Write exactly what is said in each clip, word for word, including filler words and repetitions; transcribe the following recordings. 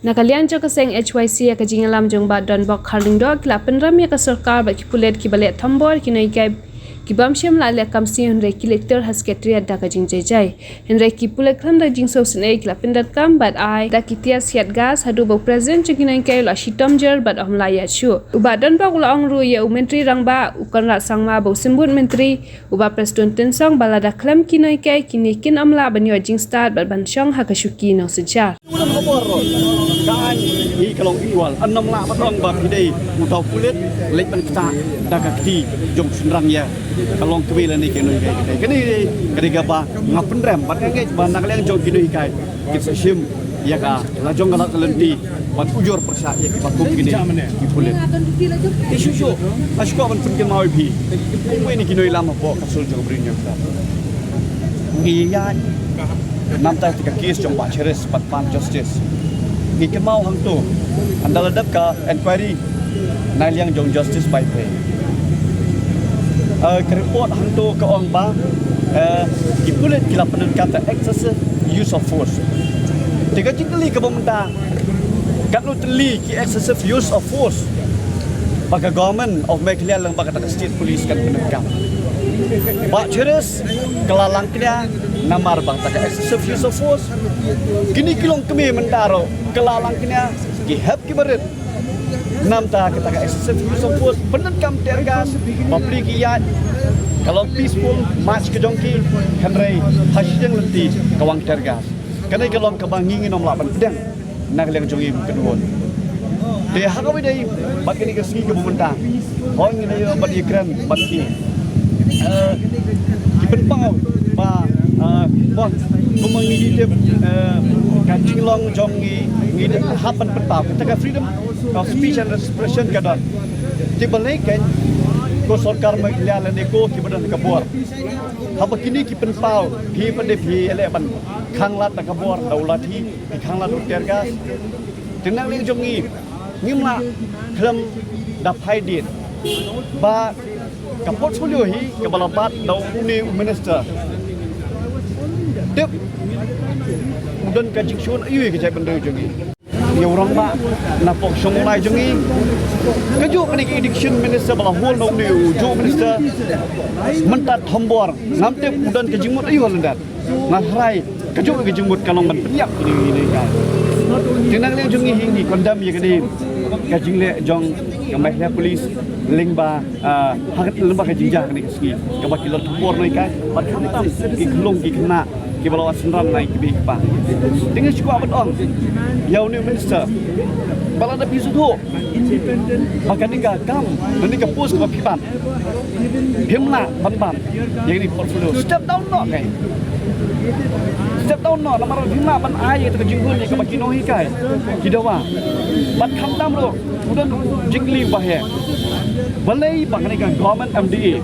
Na ka liang jong ka seng H Y C, ïa ka jingïalam jong Bah Donbok Kharlyngdoh, ki la pynrem ïa ka sorkar bad ki pulit kiba leh thombor ki nonghikai ki bym shym la leh kam sniew hynrei ki leit ter ha Secretariat da ka jingjai jai. Hynrei ki pulit khlem da jingsngewsynei ki la pyndonkam bad ai da ki tear gas haduh ba u president jong ki nonghikai u la shitom jer bad um lah ïaid shuh. U Bah Donbok u la ong ruh ïa u Myntri Rangbah u Conrad Sangma ba u Symbud Myntri, u Bah Prestone Tynsong, ba lada khlem ki nonghikai kine kin ym lah ban ïoh jingstad bad ban shong ha ka shuki nongsynshar. Ulang khubor ka aiñ hi ka long equal. Yn ym lah ban ong ba phi dei uta u pulit leit ban ktah da ka kti jong shynrang ïa ka longkmie lane ki nonghikai. Kane dei, kane kaba nga pynrem bad nga ngeit ba na ka liang jong ki nonghikai kin sa shim ïa ka lajong ka lad ka lynti ban ujor pyrshah ïa kiba kum kine ki pulit. Te shuh shuh nga shu kwah ban pynkynmaw ïa phi, kumne ki nongïalam hapoh ka sul jong ka Bri Union Club, ngi ïaid namar ïa ka case jong Bah Cheris bad Pan Justice. Ngi kynmaw hangto, ynda la dep ka inquiry na liang jong Justice Vaiphei, eh, ka report hangto ka ong ba, eh, ki pulit ki la pyndonkam da excessive use of force. Te ka jingkylli kaba mynta, katno tylli ki excessive use of force ba ka Government of Meghalaya lyngba kata ka State Police kan pyndonkam? Bah Cheris ka la langkñia namar ba kata ka excessive use of force. Kine ki longkmie mynta ruh ka la langkñia, ki hep kiba rit namar kata ka excessive use of force, pyndonkam tear gas, bapli ki ïaid. Ka long peaceful march ka jong ki, hynrei ha shiteng lynti ka wang tear gas. Kane ka long kaba ngi ngin ym lah ban pdiang na ka liang jong ngi kum ka duwon. Te ha kawei de, bad kane ka sngi kaba mynta, hooid ngi la ïoh ban ïakren bad ki, eh, ki pynpaw ba, eh, bon, kumba ngi tip, eh, ka jinglong jong ngi, ngi hap ban pynpaw kata ka freedom of speech and expression ka don. Te balei kein ko sorkar Meghalaya lane ko kiba don ka bor, haba kine ki pynpaw, phi pat de phi ïaleh ban khanglad da ka bor, da u lathi, phi khanglad da u tear gas? Te na ka liang jong ngi, ngim lah khlem da phai dien ba ka portfolio hi kaba la bat da une u minister, tip u don ka jingshun aïu ïa ka jaitbynriew jong ngi. Ïa u rangbah na pok shong u lai jong ngi. Kajuh kane ka education minister ba la hol na une u juh minister, mynta thombor, ngam tip u don ka jingmut aïu ha lyndet. Nga tharai kajuh ka jingmut ka long ban pynïap kine ki nonghikai. Te na ka liang jong ngi hi ngi condemn ïa kane ka jingleh jong ka Meghalaya Police lyngba, ah, ha ka, lyngba ka jingjia kane ka sngi kaba ki la thombor nonghikai bad khamtam ki khyllung ki khynnah kiba la wan synran na ki kmie ki kpa. Te nga shu kwah ban ong ïa une u minister ba lada phi sngewthuh ba kane ka kam, kane ka post kaba phi bat, phim lah ban bat ïa kane ka portfolio, step down noh kein. Step down noh, namar phim lah ban ai ïa kata ka jinghun ïa kaba ki nonghikai ki dawa. Bad khamtam ruh u don jingkylli uba heh, balei ba kane ka government M D A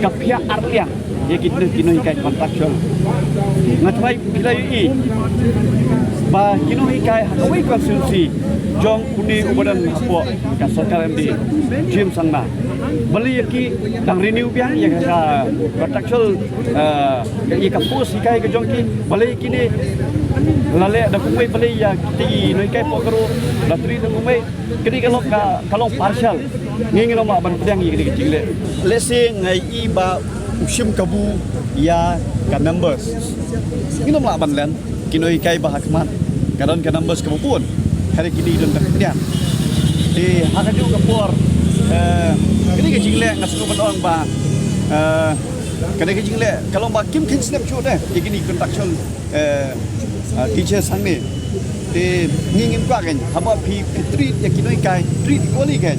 ka phiah arliang ïa kine ki nonghikai contractual. Nga tharai phi la ïohi ba ki nonghikai ha kawei constituency jong une uba don hapoh ka sorkar M D A, James Sangma, balei ïa ki dang renew biang ïa ka contractual, eh, ïa ka post hikai ka jong ki? Balei kine la leh da kumwei, balei ïa kiti ki nonghikai poh ka ro la treat da kumwei? Kane ka long ka, ka long partial. Ngi ngin ym lah ban pdiang ïa kane ka jingleh. Lehse nga i ba u shim kabu ïa ka numbers. Ngin ym lah ban len, ki nonghikai ba ha khmat ka don ka numbers kaba bun. Hynrei kine ki don ka khyndiat. Te ha kajuh ka por, eh, kane ka jingleh nga sngewbha ban ong ba, eh, kane ka jingleh ka long ba kim kheiñ snem shuh de ïa kine ki contractual, eh, ah, teachers hangne. Te ngi ngim kwah kein, haba phi, phi treat ïa ki nonghikai, treat equally kein.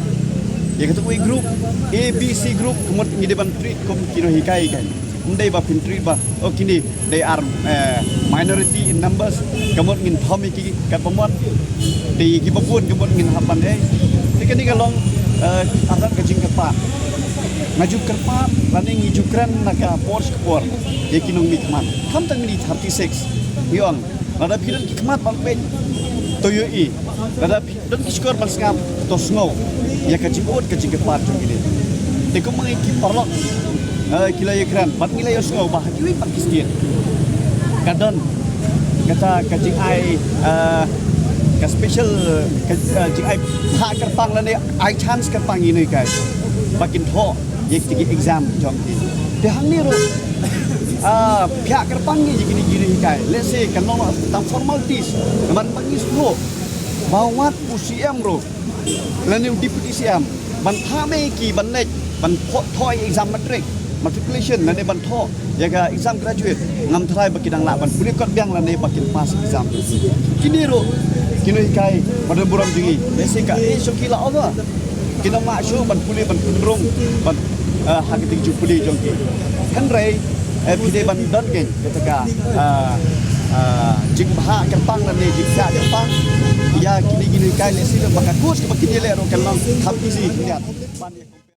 Ïa kata kawei group A, B, C group, ka mut ngi dei ban treat kum ki nonghikai kein. Ym dei ba phin treat ba, oh, kine dei ar, eh, minority in numbers, ka mut ngin thom ïa ki katba mon. Te ïa kiba bun ka mut ngin hap ban ei. Te kane ka long, eh, artat ka jingkyrpad. Nga ju kyrpad lane ngi ju kren na ka por sha ka por ïa ki nongmihkhmat. Khamtam kine thirty-six. Ngi ong, lada phi don ki khmat ban peit, to ïohi. Lada phi don ki shkor ban sngap, to sngew ïa ka jingud ka jingkyrpad jong kine. Te kumba ngi ki paralok, eh, ki la ïakren bad ngi la ïohsngew ba ha kiwei pat ki state ka don kata ka jingai, eh, Ka special, ka, ka jingai phah kyrpang lane ai chance kyrpang ïa kine ki ba kin thoh ïa ki exam jong ki. Te hangne ruh, ah, phah kyrpang ïa kine ki, kine ki, let's say, kan long tang formalities, namar ba ngi sngewthuh ba wat u C M ruh lane u Deputy C M ban phah ma ki ban leit ban thoh, thoh exam matric, matriculation, lane ban thoh ïa ka exam graduate, ngam tharai ba ki dang lah ban pule kot biang lane ba kin pass exam. Kine ruh, kine ki ba don burom jong ngi, let's say ka age jong ki la over, ki nang mah shuh ban pule, ban pynrung, ban, eh, ha ka jingjia pule jong ki. Hynrei, eh, phi dei ban don kein kata ka, eh, eh, jingphah kyrpang lane jingphah kyrpang ïa kine, kine ki, let's say, ba ka course ba kin ïaleh ruh kan long kham easy khyndiat.